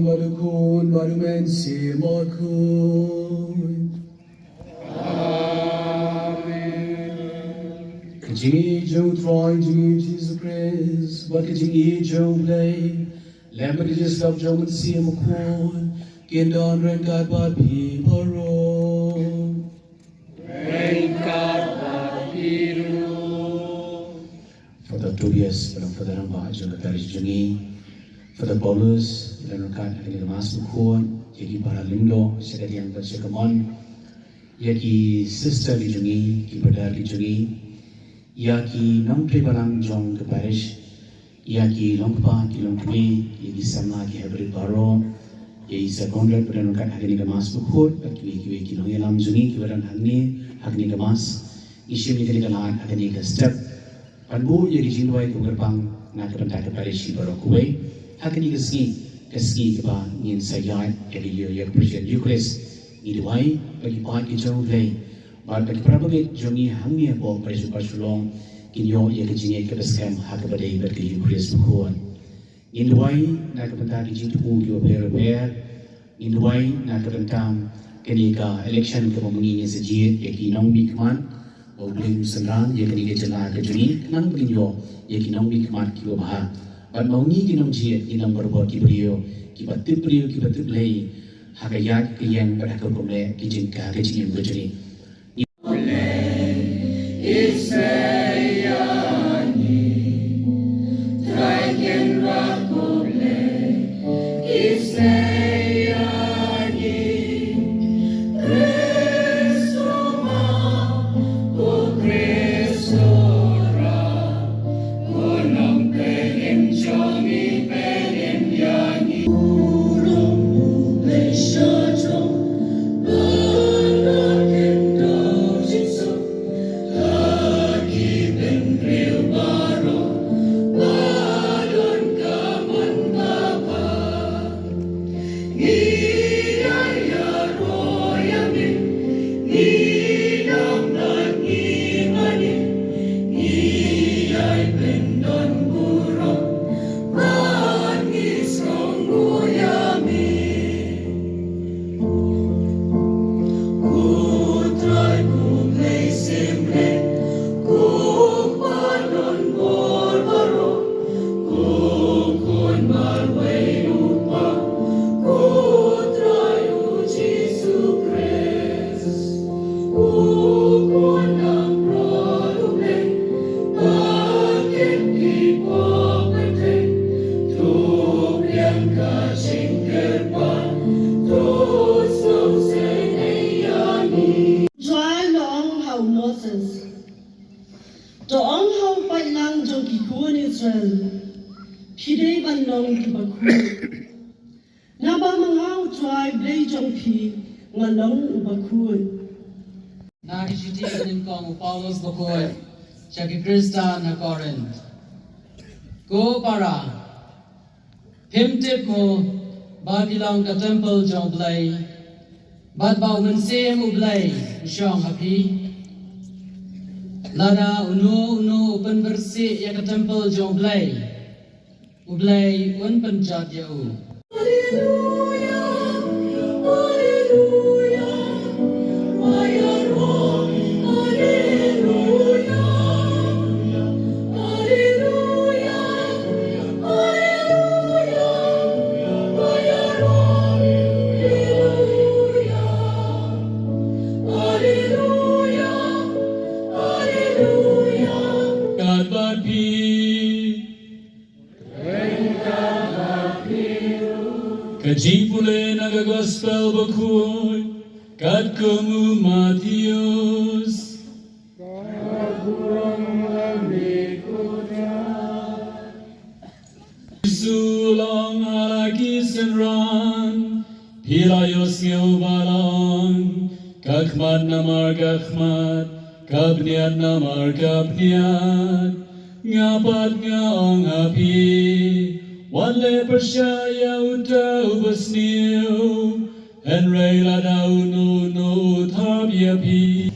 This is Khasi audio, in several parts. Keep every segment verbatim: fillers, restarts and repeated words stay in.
Bad u Khun bad u Mynsiem Bakhuid. Ka jingïeit jong u Trai jong ngi u Jisu Khrist bad ka jingïeit jong u Blei, lem bad ka jingïasnoh jong u Mynsiem Bakhuid, kin don ryngkat bad phi baroh. Ryngkat bad phi ruh. Father Tobias, Father, Father Rangbah jong ka parish jong ngi. Father Paulus, Father Rangbah, ha kane ka Mass Bakhuid, ïa ki para lyngdoh sha ka diang bad sha ka mon, ïa ki sister ki jong ngi, ki brother ki jong ngi, ïa ki nongtrei balang jong ka parish, ïa ki longkpa ki longkmie, ïa ki samla ki haibarit baroh, ïa i Sir Conrad ba don ryngkat ha kane ka Mass Bakhuid, bad kiwei kiwei ki nongïalam jong ngi kiba don hangne ha kane ka Mass. Ngi shim ïa kane ka lad ha kane ka step ban buh ïa ka jingduwai kaba kyrpang na ka bynta ka parish baroh kawei ha kane ka sngi, ka sngi kaba ngin sa ïaid ïa ka ïa ka Presbyterian Eucharist. Ngi duwai ba ki paid ki jong U Blei bad ba ki para bangeit jong ngi hangne hapoh parish Upper Shillong kin ïoh ïa ka jingngeit kaba skhem ha kaba dei bad ka Eucharist Bakhuid. Ngin duwai na ka bynta ki jingthmu kiba pher bapher. Ngin duwai na ka bynta kane ka election kaba ma ngi ngin sa jied ïa ki nongmihkhmat. Ba U Blei un synran ïa kane ka jylla ka jong ngi khnang ba ngin ïoh ïa ki nongmihkhmat kiba bha. Bad ma ngi ki nongjied ngin long barabor ki briew kiba tip briew kiba tip Blei ha ka ïaid ka ïeng bad ha ka rukom leh ki jingkha ka jingim ka jong ngi. Trai la ong ha u Moses, to ong ha u paidlang jong ki khun Israel, phi dei ban long kiba khuid. Naba ma nga u Trai Blei jong phi nga long uba khuid. Na ka shithi ka nyngkong u Paulus bakhuid sha ki Khristan na Korinth. Ko para, phim tip mo ba phi long ka templ jong U Blei, bad ba u Mynsiem U Blei u shong ha phi? Lada uno uno u pynbieit ïa ka templ jong U Blei, U Blei un pynjot ïa u. Alleluia, alleluia. Khmat ka bniat namar ka bniat, nga pat nga ong ha phi, wat leh pyrshah ïa uta uba sniew, hynrei lada uno uno u thap ïa phi.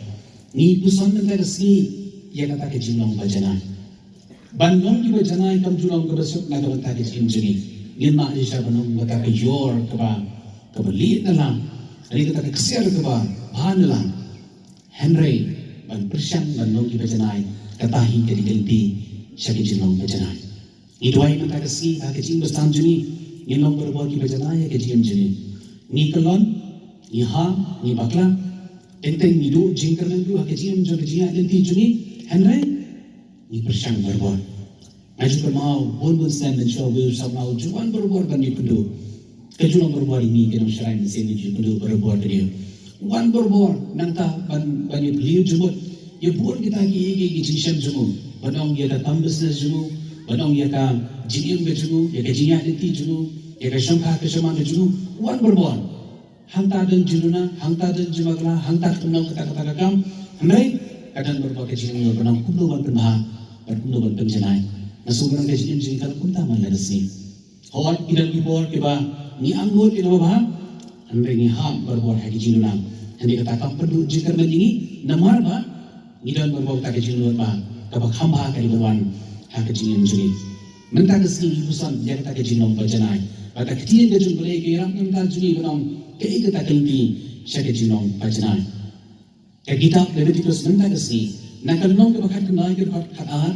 Ngi puson mynta ka sngi ïa kata ka jinglong ba janai. Ban long kiba janai kam ju long kaba suk na ka bynta ka jingim jong ngi. Ngin mad shisha ban long kata ka ïor kaba, kaba lieh na lang, lane kata ka ksiar kaba bha na lang. Hynrei ban pyrshang ban long kiba janai, kata hi ka dei ka lynti sha ka jinglong ba janai. Ngi duwai mynta ka sngi ha ka jingim bastan jong ngi, ngin long barabor kiba janai ha ka jingim jong ngi. Ngi kyllon, ngi ham, ngi bakla. Teng teng ngi duh jingkyrmen ruh ha ka jingim jong ka jingïaid lynti jong ngi. Hynrei ngi pyrshang barabor. Nga ju kynmaw bun bun snem mynshuwa, u samla u ju wan barabor ban ïakynduh. Ka ju long barabor ïa ngi ki nongshakri mynsiem, ngi ju ïakynduh barabor. Ka dei wan barabor nangta ban, ban ïa plie jingmut ïa bun kita ki, ki, ki jingshem jong u, ban ong ïa ka kam business jong u, ban ong ïa ka jingim ka jong u, ïa ka jingïaid lynti jong u, ïa ka shongkha ka shongman ka jong u. Wan barabor. Hangta don jingduna, hangta don jingbakla, hangta kynnoh kata kata ka kam. Hynrei ka don barabor ka jingangnud ban ong kumno ban pynbha bad kumno ban pynjanai. Nga sngew ba ka jingim jong ngi ka long kumta man la ka sngi. Hooid, ki don ki por kiba ngi angnud ïa kaba bha, hynrei ngi hap barabor ha ki jingduna. Hynrei kata kam pynduh jingkyrmen ïa ngi namar ba ngi don barabor kata ka jingangnud ba kaba kham bha ka dei ban wan ha ka jingim jong ngi. Mynta ka sngi ngi puson ïa kata ka jinglong ba janai. Bad ka ktien ka jong U Blei ka ïarap na ka bynta jong ngi ban ong kaei kata ka lynti sha ka jinglong ba janai. Ka kitab Leviticus mynta ka sngi, na ka lynnong kaba khatkhyndai, ka dkhot khatar,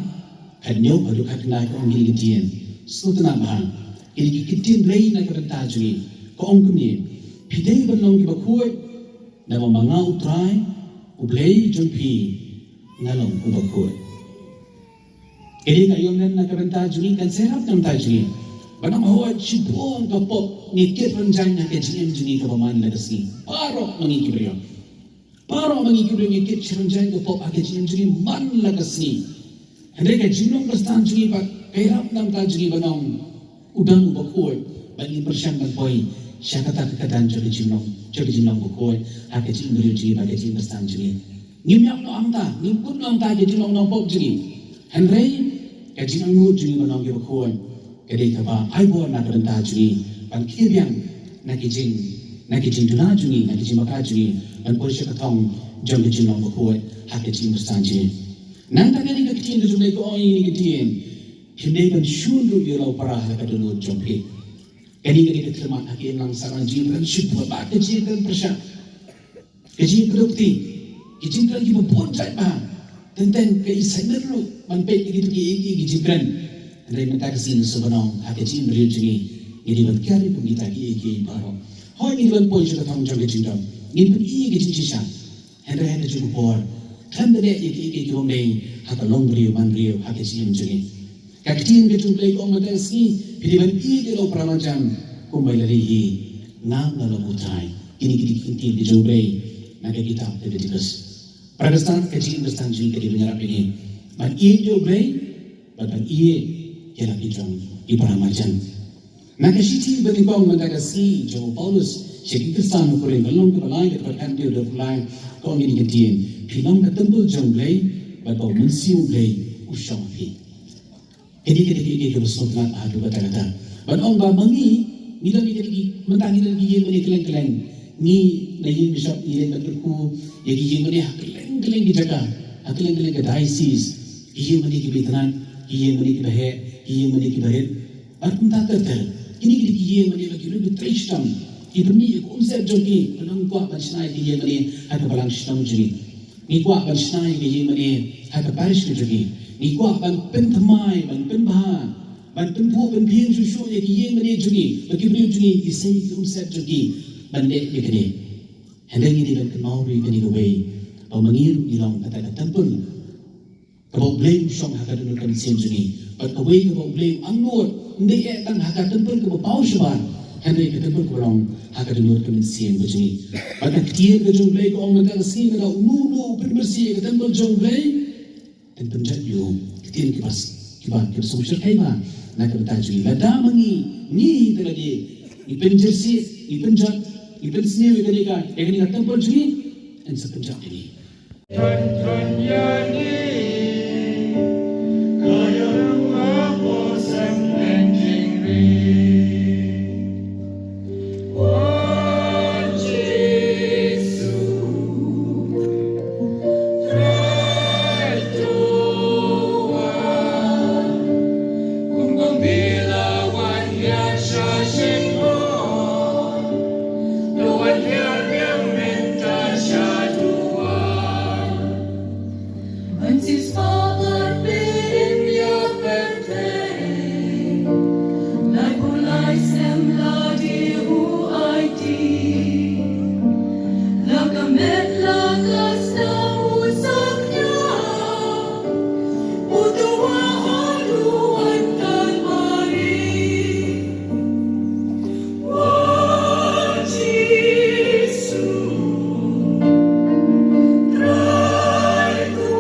khathynñiew haduh khatkhyndai, ka ong kine ki ktien. Sngewtynnat bha. Kine ki ktien Blei na ka bynta jong ngi. Ka ong kumne, phi dei ban long kiba khuid, namar ma nga U Trai U Blei jong phi nga long uba khuid. Kane ka ïoh nen na ka bynta jong ngi, kan sa ïarap na ka bynta jong ngi. Ban ong hooid, shibun ka pop ngi kit rynjang ha ka jingim jong ngi kaba man la ka sngi. Baroh ma ngi ki briew. Baroh ma ngi ki briew ngi kit rynjang ka pop ha ka jingim jong ngi man la ka sngi. Hynrei ka jinglong bastan jong ngi pat ka ïarap na ka bynta jong ngi ban ong u don uba khuid, bad ngin pyrshang ban poi sha kata ka kyrdan jong ka jinglong, jong ka jinglong bakhuid ha ka jingim briew jong ngi bad ka jingim bastan jong ngi. Ngim ïap noh hangta, ngim kut noh hangta ka jinglong nongpop jong ngi. Hynrei ka jingangnud jong ngi ban long kiba khuid ka dei kaba ai bor na ka bynta jong ngi ban khie biang na ki jing, na ki jingduna jong ngi, na ki jingbakla jong ngi, ban poi sha ka thong jong ka jinglong bakhuid ha ka jingim bastan jong ngi. Nangta kane ka ktien ka jong U Blei ka ong ïa ngi kane ka ktien. Phin dei ban shun ruh ïa la u para ha ka dohnud jong phi. Kane ka dei ka kyrmat ha ka imlang sahlang jong ngi, ban shun ruh ba ka jingkren pyrshah, ka jingkren kti, ka jingkren kiba bun jait bha. Teng teng ka assignment ruh ban peit ïa kito ki, ki, ki jingkren. Hynrei mynta ka sngi nga sngewbha ban ong ha ka jingim briew jong ngi, ngi dei ban kiar ïa kum kita ki, ki baroh. Hooid, ngi dei ban poi sha ka thong jong ka jingdom. Ngin pyni ïa ka jingshisha. Hynrei ha kajuh ka por, khlem da leh ïa kiei kiei ki bym dei ha ka long briew man briew ha ka jingim jong ngi. Ka ktien ka jong U Blei ka ong mynta ka sngi, phi dei ban ïeit ïa la u para marjan kumba ïalade ïa nga, nga long U Trai. Kine ki dei ki ktien ka jong U Blei na ka kitab Leviticus. Para Khristan, ka jingim Khristan jong ngi ka dei ban ïarap ïa ngi ban ïeit ïa U Blei bad ban ïeit ïa la ki jong ki para marjan. Na ka shithi ba nyngkong mynta ka sngi jong u Paulus sha ki Khristan ha Korinth, ka lynnong kaba lai, ka dkhot khathynriew haduh khatlai, ka ong kine ki ktien: Phi long ka templ jong U Blei, bad ba U Mynsiem U Blei u shong ha phi. Kane ka dei ka, ka, kaba sngewtynnat ha kata kata. Ban ong ba ma ngi, ngi don ïa kine ki, mynta ngi don ki ïing mane kylleng kylleng. Ngi na ïing bishop ngi leit ban kyrkhu ïa ki ïing mane ha kylleng kylleng ki jaka, ha kylleng kylleng ki diocese. Ki ïing mane kiba itynnad, ki ïing mane kiba heh, ki ïing mane kiba rit. Bad kumta ter ter. Kine ki dei ki ïing mane ba ki briew ki trei shitom, ki pynmih ïa ka umsyep jong ki, ba ngi kwah ban shna ïa ki ïing mane ha ka balang shnong jong ngi. Ngi kwah ban shna ïa ki ïing mane ha ka parish ka jong ngi. Ngi kwah ban pynthymmai, ban pynbha, ban pynphuh pynphieng shuh shuh ïa ki ïing mane jong ngi, ba ki briew jong ngi ki sei ïa ka umsyep jong ki ban leh ïa kane. Hynrei ngi dei ban kynmaw ruh ïa kane kawei, ba ma ngi ruh ngi long kata ka templ kaba U Blei u shong ha ka dohnud ka mynsiem jong ngi. Bad kawei kaba U Blei u angnud, ym dei eh tang ha ka templ kaba paw shabar, hynrei ka templ kaba long ha ka dohnud ka mynsiem ka jong ngi. Bad ka ktien ka jong U Blei ka ong mynta ka sngi, lada uno uno u pynmynsiem ïa ka templ jong U Blei, yn pynjot ïa u. Ktien kiba s-, kiba, kiba sngewsih kai ba na ka bynta jong ngi. Lada ma ngi, ngi hi te lade, ngi pynjot sih, ngi pynjot, ngi pynsniew ïa kane ka, ïa kane ka templ jong ngi, yn sa pynjot ïa ngi. Tun tun ïa ngi, ka ïaroh ha u sem lynti ri. Wan Jisu, Trai to wan. Kumba me la wan hiar sha shin mo, to wan hiar biang mynta sha duwan. Ban shisha pynbeit ïa pyrthei, lai phew lai snem la dei u aiti. La ka met la ka sdang u saknia, u tuwa ha duwan Kalbari. Wan Jisu, Trai to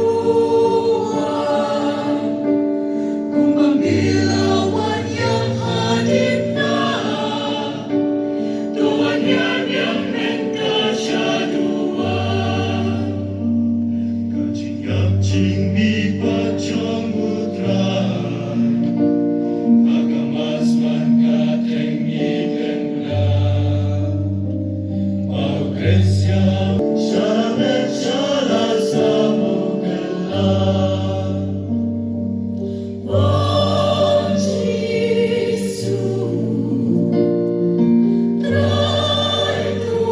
wan. Kumba me la wan ïa hadien na, to wan ïa biang mynta sha duwan. Ka jingïap jingmihpat jong u Trai, ha ka mass man ka teng ngi kynrad. Ba u Khrist ïa sha la met sha la sam u kylla. Wan Jisu, Trai to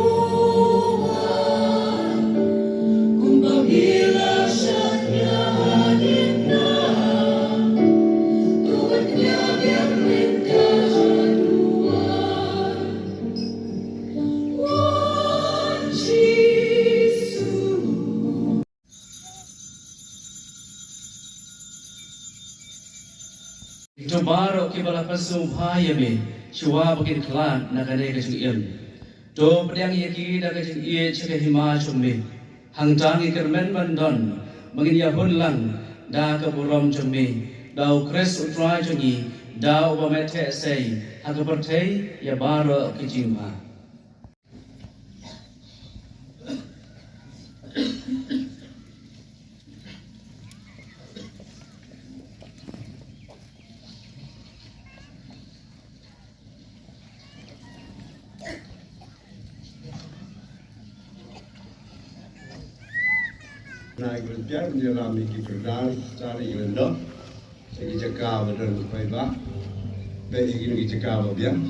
wan. Kumba me la shah ïa hadien na, to wan ïa biang mynta sha duwan. Wan Jisu. Kito baroh kiba la pynsngewbha ïa me, shuwa ba kin khlad na kane ka jingim, to pdiang ïa ki da ka jingïeit sha ka hima jong me. Hangta ngi kyrmen ban don ba ngin ïahun lang da ka burom jong me, da u Khrist u Trai jong ngi, da uba me theh sei ha ka pyrthei ïa baroh ki jingma. Nai gun piar ni ram ni ki perdar sari gun dok. Sigi jaka ba don pai ba. Be igi ni jaka ba biang.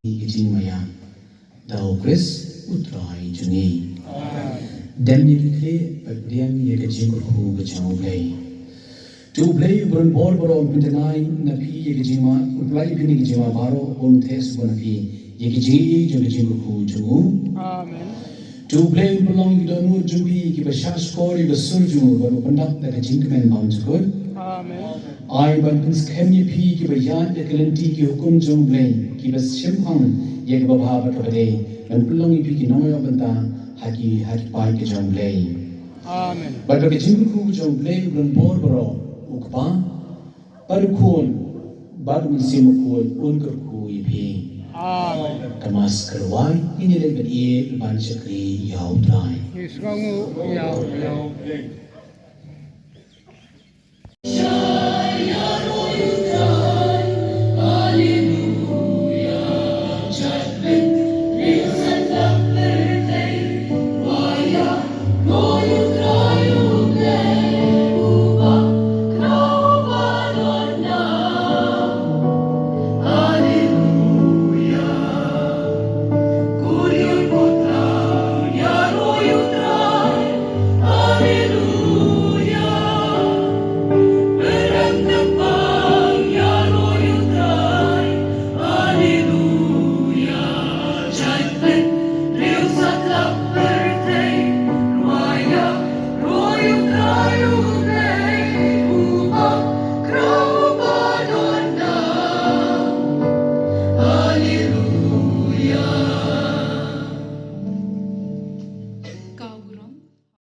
Ki jingmaïan da u Khrist u Trai jong ngi. Dem ïa ki khlieh bad pdiang ïa ka jingkyrkhu ka jong U Blei. To U Blei u bron bor baroh un pyntngai na phi ïa ka jingma, un pyllait ïa phi na ka jingma baroh, un theh sngewbha na phi ïa ka jingïeit jong ka jingkyrkhu jong u. Amen. To U Blei un pynlong ïa ki dohnud jong phi kiba shahshkor ïa ka sur jong u bad ba pyndap da ka jingkmen bymjukut. Amen. Ai ban pynskhem ïa phi kiba ïaid da ka lynti ki hukum jong U Blei kiba shemphang ïa kaba bha bad kaba dei, ban pynlong ïa phi ki nongïoh bynta ha ki, ha ki paid ka jong U Blei. Amen. Bad ba ka jingkyrkhu ka jong U Blei uba don bor baroh, U Kpa bad U Khun bad U Mynsiem Bakhuid un kyrkhu ïa phi. Amen. Ka Mass ka rwai, ngin ïaleit bad ïeit ban shakri ïa U Trai. Sngewnguh ïa u Blei.